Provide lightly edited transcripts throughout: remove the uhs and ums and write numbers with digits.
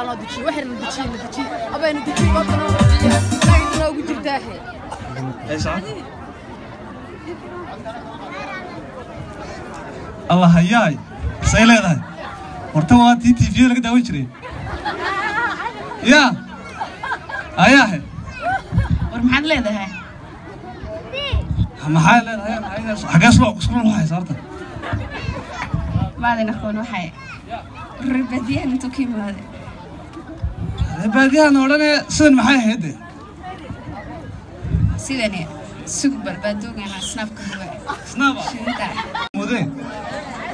Noo dejiye wax yar, na dejiye, na dejiye abay, na dejiye goobta, noo dejiye naagta noogu jirtaahe. Ay socon. Allah hayaay, say leedahay horta waa tii TV laga daawan jiray ya ayaahe. War maxaad leedahay? Maxaa leedahay? Xagee isla isku haysa horta? Maadan aqoon, waxay reer baadiyahan intuu ka imaaday. Baadiyahan odhane sidan maxay ahayd de? Sidani sug balbaadoogana snaabka duwa. Snaba shinta mudee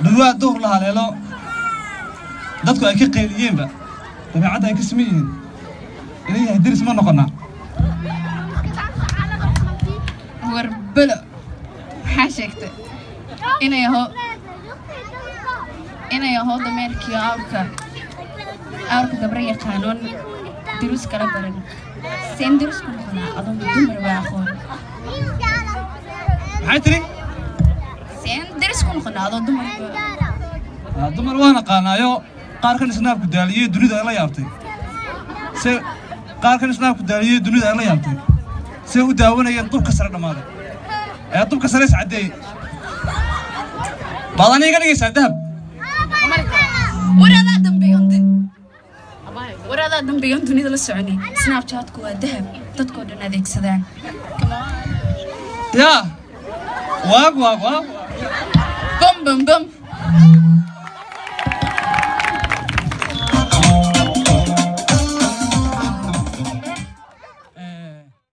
dhawaa duhur la haleelo, dadku ay ka qayliyeenba dabeecadda ay ka siman yihiin inay yahay deris ma noqonaa. War belo maxaa sheegtay? Inay aho, inay aho dameerkiyo awrka, awrka dabra yaqaanoon dirus kala baran, seen dirus ku noqonaa adoon dumar baa aqoon? Maxay tiri? Seen diris ku noqonaa adoo dumarba? Dumar waan aqaanaayo, qaar kan isnaabku daaliyey dunida ay la yaabtay, se qaar kan isnaabku daaliyey dunida ay la yaabtay say u daawanayeen dubka sare dhammaaday ee dubka sare is caddeeyey baad aniga iga dhigaysaa dahab. War adaa dambeeyon, war adaa dambeeyon dunida la soconay. Snapchatku waa dahab dadkoo dhan adeegsadaan. Yaa waag waag waag. Bam bam bam.